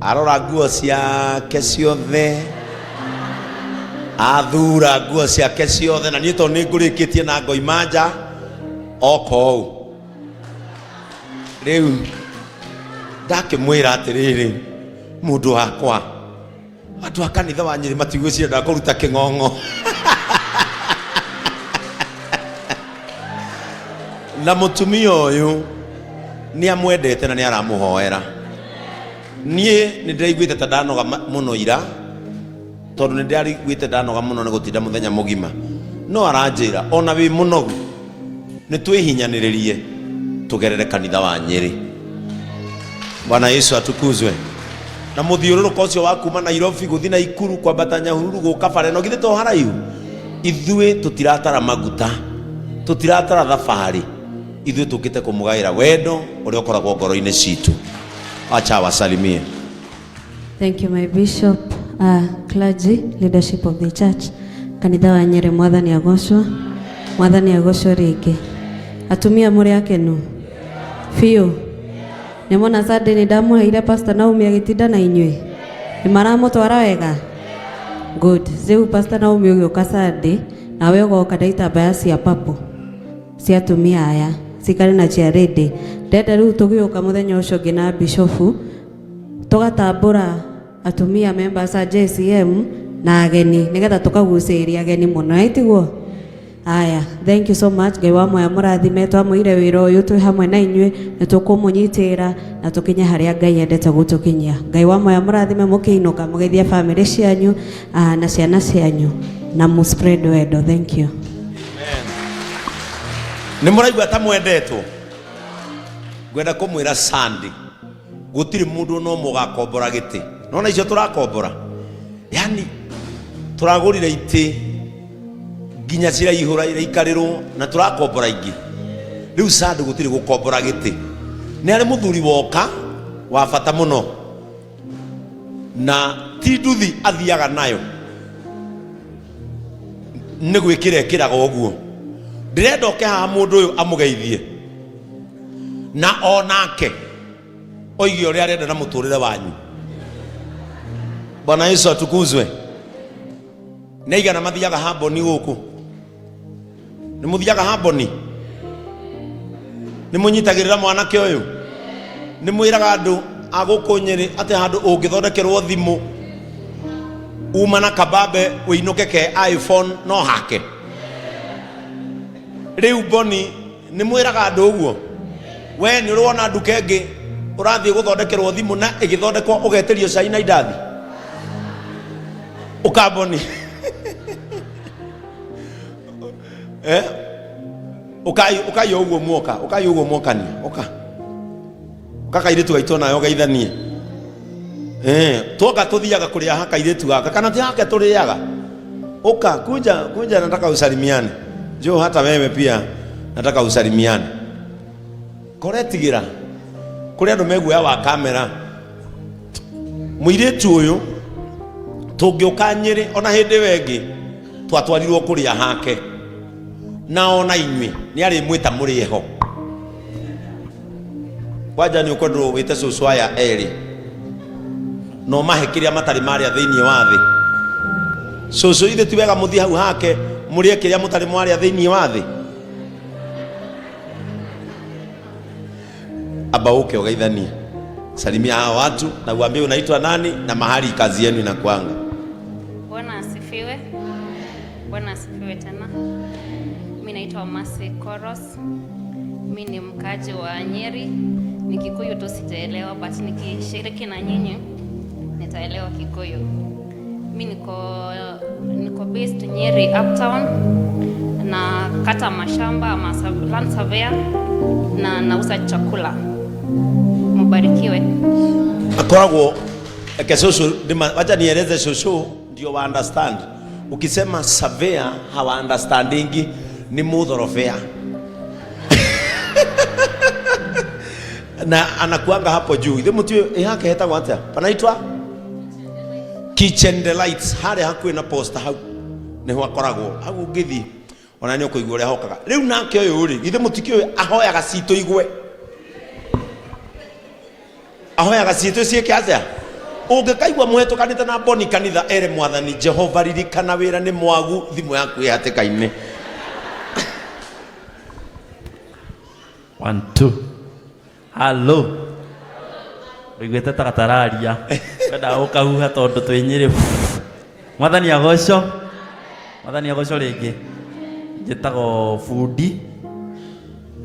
Arora nguo ciake ciothe, athura nguo ciake ciothe, na niĩ tondũ nĩ ngũrĩkĩtie na ngoima nja oka ũũ. Rĩu ndakĩmwĩra atĩrĩrĩ, mũndũ wakwa, andũ a kanitha wa Nyĩrĩ matigwĩciria ndakũruta kĩng'ong'o. Na mũtumia ũyũ nĩ amwendete na nĩ aramũhoera. Niĩ nĩ ndĩraiguĩte ta ndanoga mũno ira, tondũ nĩ ndĩraiguĩte ndanoga mũno nĩ gũtinda mũthenya mũgima. No aranjĩra ona wĩ mũnogu nĩ twĩhinyanĩrĩrie tũgerere kanitha wa Nyĩrĩ. Bwana Yesu atukuzwe. Na mũthiũrũrũko ũcio wa kuma Nairobi gũthiĩ Naikuru kwambata Nyahururu gũka bara ĩno githĩ to haraihu? Ithuĩ tũtiratara maguta, tũtiratara thabarĩ, ithuĩ tũkĩte kũmũgaĩra wendo ũrĩa ũkoragwo ngoro-inĩ citũ. Acha wasalimie. Thank you, my bishop, clergy, leadership of the church. Kanitha wa Nyeri, Mwathani agocwo. Mwathani agocwo rĩngĩ. Atumia mũrĩ akenu? Biũ. Nĩ mona Sunday nĩ ndamũheire Pastor Naomi agĩtinda na inyuĩ? Nĩ maramũtwara wega? Good. Rĩu Pastor Naomi ũgĩũka Sunday, nawe ũgoka na itambaya cia purple cia atumia aya cikare na cia lady. Ndenda rĩu tũgĩũka mũthenya ũcio ũngĩ na bishofu tũgatambũra atumia members a JCM na ageni nĩgetha tũkagucĩrĩria ageni mũno, ĩ tiguo? Aya, thank you so much. Ngai wa moya mũrathime, twamũire wĩra ũyũ twĩ hamwe na inyuĩ, nĩ tũkũmũnyitĩra na tũkinye harĩa Ngai endete gũtũkinyia. Ngai wa moya mũrathime mũkĩinũka, mũgeithie famĩlĩ cianyu na ciana cianyu na mu spread wendo. Thank you. Nĩ mũraigua ta mwendetwo? Ngwenda kũmwĩra Sunday gũtirĩ mũndũ no mũgakombora gĩtĩ. Nona icio tũrakombora, yani tũragũrire itĩ nginya ciraihũra iraikarĩrwo na tũrakombora ingĩ. Rĩu Sunday gũtirĩ gũkombora gĩtĩ. Nĩ harĩ mũthuri woka wa bata mũno, na ti nduthi athiaga nayo, nĩ gwĩkĩra ĩkĩraga ũguo. Ndĩrenda oke haha mũndũ ũyũ amũgeithie, na onake oige ũrĩa arenda na mũtũrĩre wanyu. Bwana Yesu atukuzwe. Nĩ aigana mathiaga hamboni gũkũ? Nĩ mũthiaga hamboni? Nĩ mũnyitagĩrĩra mwanake ũyũ? Nĩ mwĩraga andũ a gũkũ Nyĩrĩ atĩ handũ ũngĩthondekerwo thimũ uma na kabambe wĩinũke ke iPhone no hake? Rĩu Boni, nĩ mwĩraga andũ ũguo? We nĩ ũrĩ wona nduka ĩngĩ ũrathiĩ gũthondekerwo thimũ na ĩgĩthondekwo ũgetĩrio cai na indathi? Ũkamboni. Eh? Ũkai, ũkai ũguo muoka, ũkai ũguo mwokania, ũka. Ũka kairĩtu gaitũ nawe ũgeithanie. Eh, tuoka tuthiaga kũrĩa ha kairĩtu gaka kana ti hake tũrĩaga. Ũka, kuja, kuja nataka usalimiane. Njoo hata wewe pia nataka usalimiane. Koretigĩra kũrĩ andũ meguoya wa kamera. Mũirĩtu ũyũ tũngĩũka Nyĩrĩ ona hĩndĩ ĩyo ĩngĩ twatwarirwo kũrĩa hake, na ona inyuĩ nĩ arĩmwĩta mũrĩe ho. Kwanja nĩ ũkwendwo wĩte cũcũ aya erĩ na ũmahe kĩrĩa matarĩ marĩa thĩinĩ wa thĩ. Cũcũ, ithe ti wega mũthiĩ hau hake mũrĩe kĩrĩa mũtarĩ mwarĩa thĩinĩ wa thĩ? Amba uke ugeithanie, salimia hawa watu na uambie unaitwa nani na mahali kazi yenu inakuanga. Bwana asifiwe. Bwana asifiwe tena. Mimi naitwa Mercy Koros. Mimi ni mkaji wa Nyeri. Ni Kikuyu tu sijaelewa, but nikishiriki na nyinyi nitaelewa Kikuyu. Mimi niko based Nyeri Uptown na kata mashamba ama land surveyor na nauza chakula. Mubarikiwe. Akoragwo eke shushu, wacha nieleze shushu ndio wa understand. Ukisema surveyor hawa understandingi ni mudhorofea. Na anakuanga hapo juu. Ithe mutio ihake hetagwo atia? Panaitwa Kitchen Delights, haria hakuhĩ na posta hau niho akoragwo. Hau ũngĩthiĩ ona nĩ ũkũigua ũrĩa ahokaga. Rĩu nake ũyũ rĩ, githĩ mũtikĩũĩ ahoyaga citũ igwe, ahoyaga citũ ciĩke atĩa? Ũngĩkaigua mũhetũkanĩte na Boni kanitha, ere Mwathani Jehova, ririkana wĩra nĩ mwagu, thimũ yaku ĩ hatĩka-inĩ. One, two. Hello. Ũiguĩte ta gatararia. Wenda ũkahuha tondũ twĩ Nyĩrĩ. Mwathani agocwo. Mwathani agocwo rĩngĩ. Njĩtagwo Bundi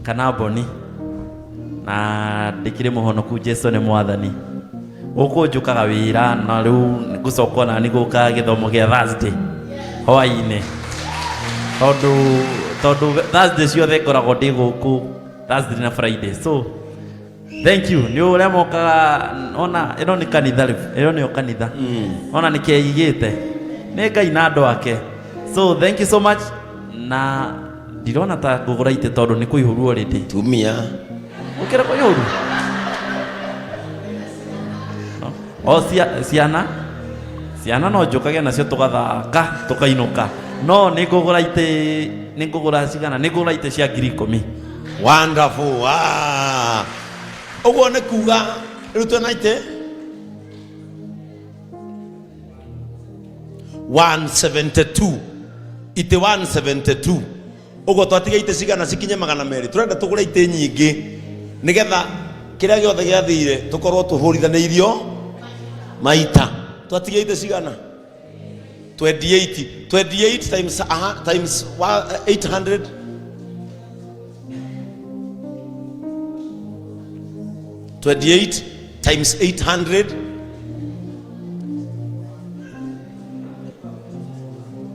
kana Boni na ndĩkĩrĩ mũhonoku. Jesu nĩ Mwathani. Gũkũ njũkaga wĩra na rĩu ngũcoka ona nĩ gũka gĩthomo gĩa Thursday hwaĩ-inĩ, tondũ Thursday ciothe ngoragwo ndĩ gũkũ, Thursday na Friday. So thank you nĩ ũrĩa mokaga. Ona ĩno nĩ kanitha rĩu, ĩno nĩyo kanitha ona nĩ keigĩte nĩ Ngai na andũ ake. So thank you so much. Na ndirona ta ngũgũra itĩ tondũ nĩ kũihũru already. Tumia. Ũkĩra kũihũru. No. O ciana ciana no njũkage nacio tũgathaka tũkainũka, no nĩ ngũgũra itĩ. Nĩ ngũgũra cigana? Nĩ ngũgũra itĩ cia 10,000. Wonderful. Ah. Ũguo nĩ kuga rĩu twĩna itĩ 172, itĩ 172. Ũguo twatiga itĩ cigana cikinye 200? Tũrenda tũgũre itĩ nyingĩ nĩgetha kĩrĩa gĩothe gĩathire tũkorwo tũhũrithanĩirio maita. Twatiga itĩ cigana? 28. 28 times, aha, times 800. 28 times 800,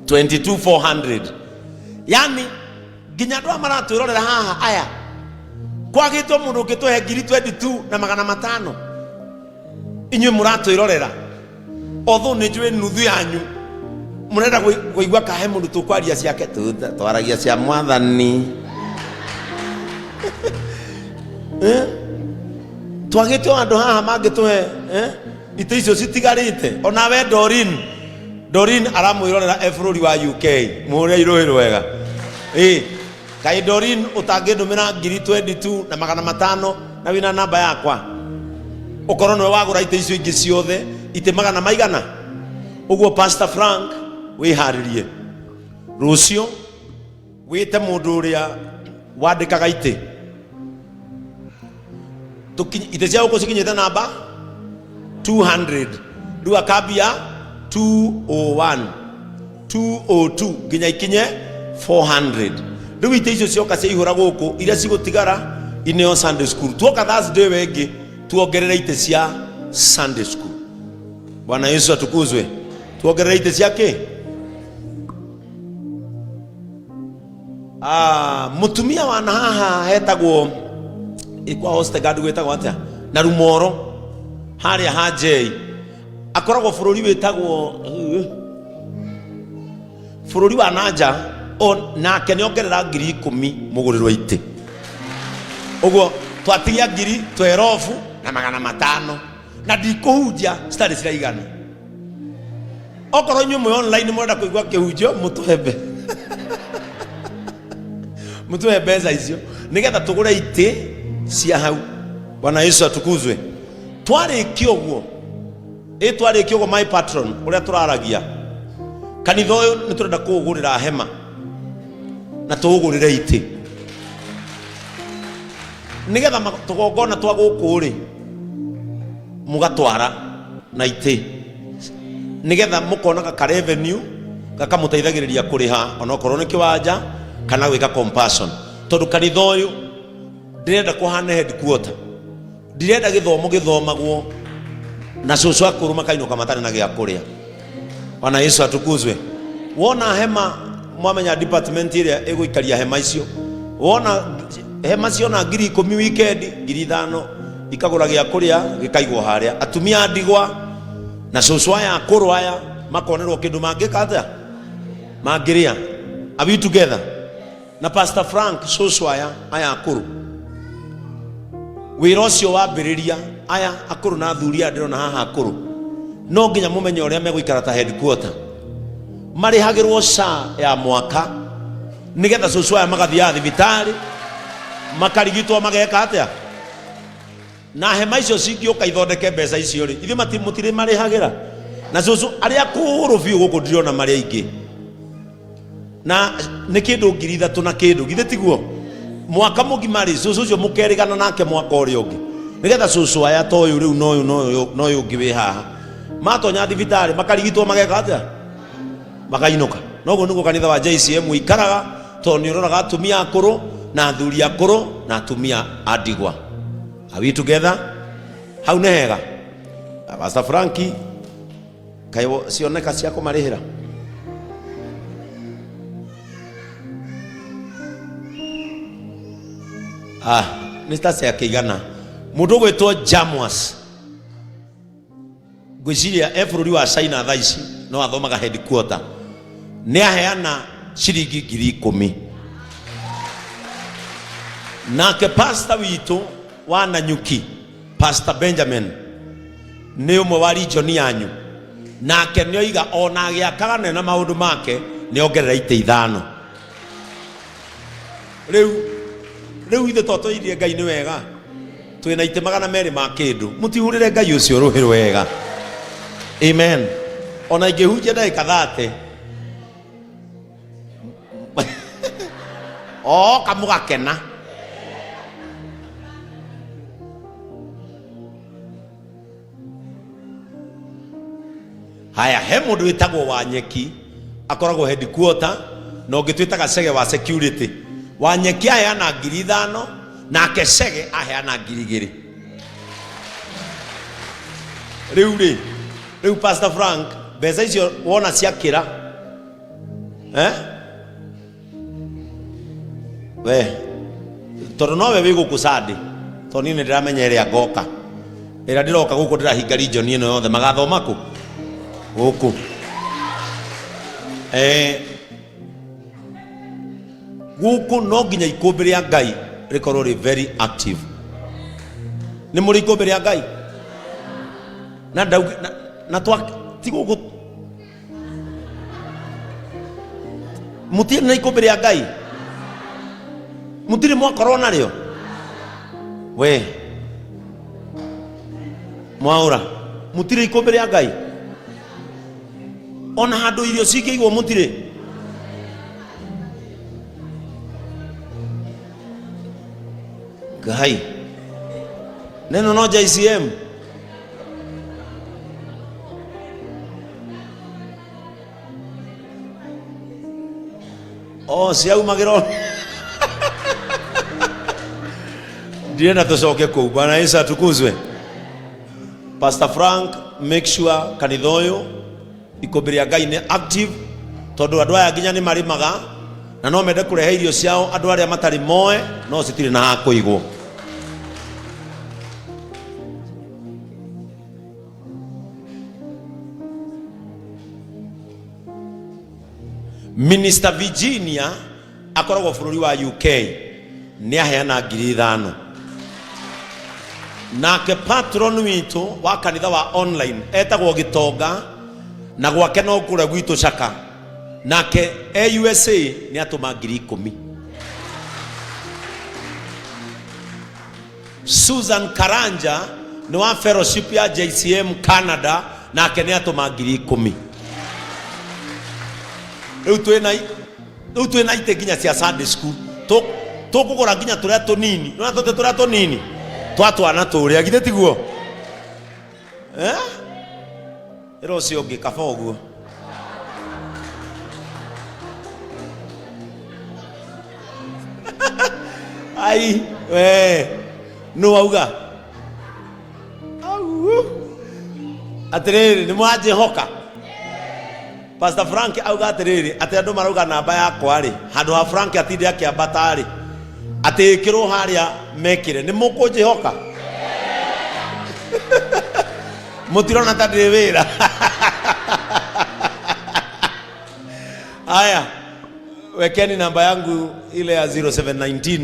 22,400. Yani nginya andũ aya maratwĩrorera haha aya, kwagĩtwo mũndũ ũngĩtũhe ngiri 22 na 500. Inyuĩ mũratwĩrorera, although nĩ njũĩ nuthu yanyu mũrenda kũigua kahe mũndũ tũkwaria ciake. Twaragia cia Mwathani. Eh? Twagĩte o andũ haha mangĩtũhe, eh? Itĩ icio citigarĩte. Onawe Dorin, Dorin aramwĩrorera e bũrũri wa UK. Mũhũre irũĩ rwega. Ĩ kaĩ Dorin ũtangĩndũmĩra ngiri 22 na 500 na wĩna namba yakwa, ũkorwo nĩwe wagũra itĩ icio ingĩ ciothe, itĩ magana maigana ũguo? Pastor Frank, wĩharĩrie rũciũ wĩte mũndũ ũrĩa wandĩkaga itĩ. Itĩ cia gũkũ cikinyĩte namba 200, rĩu akambia 201, 202 nginya ikinye 400. Rĩu itĩ icio cioka ciaihũra gũkũ, iria cigũtigara ineo Sunday school. Tuoka Thursday wengĩ tuongerere itĩ cia Sunday school. Bwana Yesu atukuzwe. Tuongerere itĩ cia kĩ? Ah, mutumia wa na haha hetagwo ikwa Hostegard, gwĩtagwo atĩa na Rumoro harĩa ha Jay, akoragwo bũrũri wĩtagwo bũrũri wa nanja. O nake nĩ ongerera 10,000 mũgũrĩrwo itĩ. Ũguo twatigia ngiri twerobu na 500 na ndikũhunjia citarĩ ciraigana. Okorwo inyuĩ mwĩ online mwenda kũigua kĩhunjio, mũtũhe mũtũhe mbeca icio nĩgetha tũgũre itĩ cia hau. Bwana Yesu atukuzwe. Twarĩkia ũguo, ĩ twarĩkia ũguo, my patron ũrĩa tũraragia, kanitha ũyũ nĩ tũrenda kũũgũrĩra hema na tũũgũrĩre itĩ nĩgetha tũgongona twa gũkũ rĩ mũgatwara na itĩ, nĩgetha mũkonaga ka revenue gakamũteithagĩrĩria kũrĩha onokorwo nĩ kĩwanja kana gwĩka compassion, tondũ kanitha ũyũ ndĩrenda kũhana headquarter. Ndirenda gĩthomo gĩthomagwo na cũcũ akũrũ makainũka matarĩ na gĩa kũrĩa. Bwana Yesu atukuzwe. Wona hema, mwamenya department ĩrĩa ĩgũikaria hema icio, wona hema ciona 10,000 weekend, 5,000 ikagũra gĩa kũrĩa gĩkaigwo harĩa, atumia a ndigwa na cũcũ aya akũrũ aya makonerwo kĩndũ mangĩka atĩa, mangĩrĩa. Are we together? Na Pastor Frank, cũcũ aya aya akũrũ, wĩra ũcio wambĩrĩria, aya akũrũ na athuri aya ndĩrona haha akũrũ, no nginya mũmenye ũrĩa megũikara ta headquarter, marĩhagĩrwo SHA ya mwaka, nĩgetha cũcũ aya magathiaga thibitarĩ makarigitwo mageka atĩa. Na hema icio cingĩũka ithondeke mbeca icio rĩ, ithuĩ mũtirĩ marĩhagĩra. Na cũcũ arĩa akũrũ biũ gũkũ ndirona marĩ aingĩ. Na nĩ kĩndũ 3,000 na kĩndũ, githĩ tiguo? Mwaka mũgima rĩ, cũcũ ũcio mũkerĩgana nake mwaka ũrĩa ũngĩ. Nĩgetha cũcũ aya ta ũyũ rĩu na ũyũ na ũyũ na ũyũ ũngĩ wĩ haha. Matonya thibitarĩ makarigitwo mageka atĩa? Makainũka. Noguo nĩguo kanitha wa JCM ũikaraga, tondũ nĩ ũroraga atumia akũrũ na athuri akũrũ na atumia a ndigwa. Are we together? Hau nĩ hega. Pastor Franki, kaĩ cioneka cia kũmarĩhĩra? Ah, nĩ ta cia kĩigana. Mũndũ ũgwĩtwo Jamwas ngwĩciria e bũrũri wa China thaa ici no athomaga headquarter nĩ aheana ciringi 10,000. Nake pastor witũ wa Nanyuki, Pastor Benjamin, nĩ ũmwe wa region yanyu, nake nĩ oiga ona agĩakaga nene na maũndũ make nĩ ongerera itĩ 5. Rĩu rĩu ithe to tũirie Ngai nĩ wega twĩna itĩ 200 ma kĩndũ, mũtihurĩre Ngai ũcio rũhĩ rwega. Amen. Ona ingĩhunjia ndagĩka 30 oka mũgakena. Haya, he mũndũ wĩtagwo Wanyeki akoragwo headquarter na ũngĩ twĩtaga Cege wa security. Wanyeki aheana 5,000 nake Cege aheana 2,000. Rĩu rĩ, rĩu Pastor Frank, mbeca icio wona ciakĩra eh? We tondũ nowe wĩ gũkũ Sunday, tondũ niĩ nĩ ndĩramenya ĩrĩa ngoka, ĩrĩa ndĩroka gũkũ ndĩrahinga region ĩno yothe magathoma kũ gũkũ. Gũkũ no nginya ikũmbĩ rĩa Ngai rĩkorwo rĩ very active. Nĩ mũrĩ ikũmbĩ rĩa Ngai na ndaugi na twa ti gũkũ mũtirĩ na ikũmbĩ rĩa Ngai, mũtirĩ mwakorwo narĩo. We mwaũra, mũtirĩ ikũmbĩ rĩa Ngai, ona handũ irio cingĩigwo mũtirĩ. Ngai neno no JCM. Oh, ciaumagĩra ndirenda tũcoke kũu. Bwana Yesu atukuzwe. Pastor Frank, make sure kanitha ũyũ ikũmbĩ rĩa Ngai nĩ active, tondũ andũ aya nginya nĩ marĩmaga na no mende kũrehe irio ciao andũ arĩa matarĩ moe, no citirĩ na ha kũigwo. Minister Virginia akoragwo bũrũri wa UK, nĩ aheana 5,000. Nake patron witũ wa kanitha wa online etagwo Gĩtonga, na gwake no kũrĩa gwitũ Caka, nake e USA nĩ atũma 10,000. Susan Karanja nĩ wa fellowship ya JCM Canada, nake nĩ atũma 10,000. Rĩu twĩna itĩ nginya cia Sunday school. Tũkũgũra nginya tũrĩa tũnini. Nĩwona tũtĩ tũrĩa tũnini twa twana tũrĩa, githĩ tiguo? Ĩra ũcio ũngĩ kaba ũguo. Ai, we, nũ wauga? Au. Atĩrĩrĩ, nĩ mwanjĩhoka? Pastor Frank auga atĩrĩrĩ, atĩ andũ marauga namba yakwa rĩ, handũ ha Frank atinde akĩambata rĩ, atĩ ĩkĩrwo harĩa mekĩre. Nĩ mũkũnjĩhoka? Mũtirona ta ndĩ wĩra? Aya, wekeni namba yangu ile ya 0719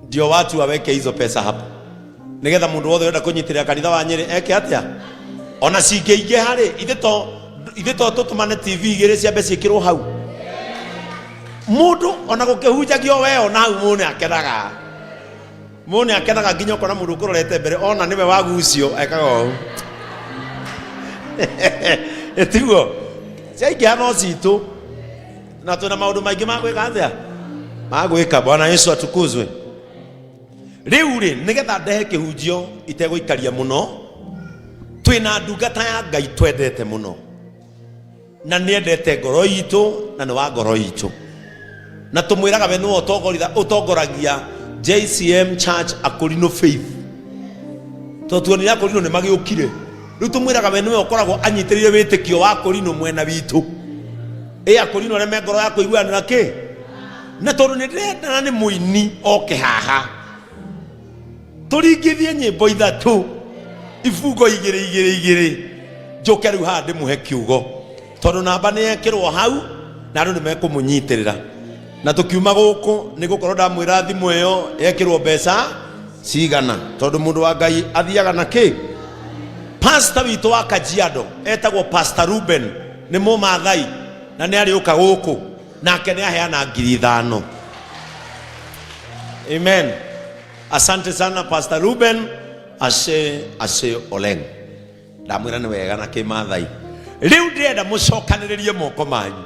ndio watu waweke hizo pesa hapo, nigetha mundu wothe urenda kunyitirira kanitha wa Nyeri eke atia. Ona cingĩingĩha rĩ, ithe to tũtũmane TV igĩrĩ ciambe ciĩkĩrwo hau, mundu ona gũkĩhunjagio we ona hau mũndũ akenaga. Mũndũ nĩ akenaga nginya ũkona mũndũ ũkũrorete mbere ona nĩwe wagucio ekaga ũũ. Ĩtiguo ciaingĩha no citũ na twĩna maũndũ maingĩ ma gwĩka atĩa ma gwĩka. Bwana Yesu atukuzwe. Rĩu rĩ, nĩgetha ndehe kĩhunjio itegũikaria mũno, twĩna ndungata ya Ngai twendete mũno na nĩendete ngoro itũ na nĩ wa ngoro itũ, na tũmwĩraga we nĩwe ũtongoragia JCM Church Akorino Faith, tondũ tuonire Akorino nĩ magĩũkire. Rĩu tũmwĩraga we nĩwe ũkoragwo anyitĩrĩire wĩtĩkio wa Akorino mwena witũ. Ĩ Akorino arĩa me ngoro ya kũiguanĩra kĩ, na tondũ nĩ ndĩrendana nĩ mũini oke haha tũringithie nyĩmbo ithatũ ibungo igĩrĩ igĩrĩ igĩrĩ, njũke rĩu haha ndĩmũhe kiugo, tondũ namba nĩ yekĩrwo hau na andũ nĩ mekũmũnyitĩrĩra. Na tũkiuma gũkũ nĩ gũkorwo ndamwĩra thimũ ĩyo yekĩrwo mbeca cigana, tondũ mũndũ wa Ngai athiaga na kĩ. Pastor witũ wa Kajiado etagwo Pastor Ruben, nĩ Mũmathai na nĩ arĩũka gũkũ, nake nĩ aheana 5,000. Amen. Asante sana Pastor Ruben, ashe ashe oleng. Ndamwĩra nĩ wega na kĩmathai. Rĩu ndĩrenda mũcokanĩrĩrie moko manyu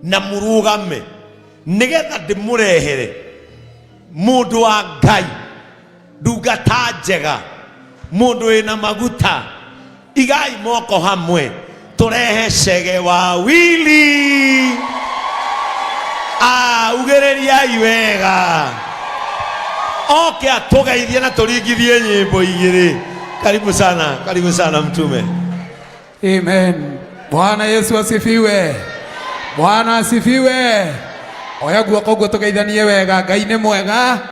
na mũrũgame nĩgetha ndĩmũrehere mũndũ wa Ngai, ndungata njega, mũndũ wĩna maguta. Igai moko hamwe tũrehe Chege wa Willy. Ugĩrĩriai wega oke atũgeithie na tũringithie nyĩmbo igĩrĩ. Karibu sana, karibu sana mtume. Amen. Bwana Yesu asifiwe. Bwana asifiwe. Oya guoko guo tugeithanie wega. Ngai nĩ mwega.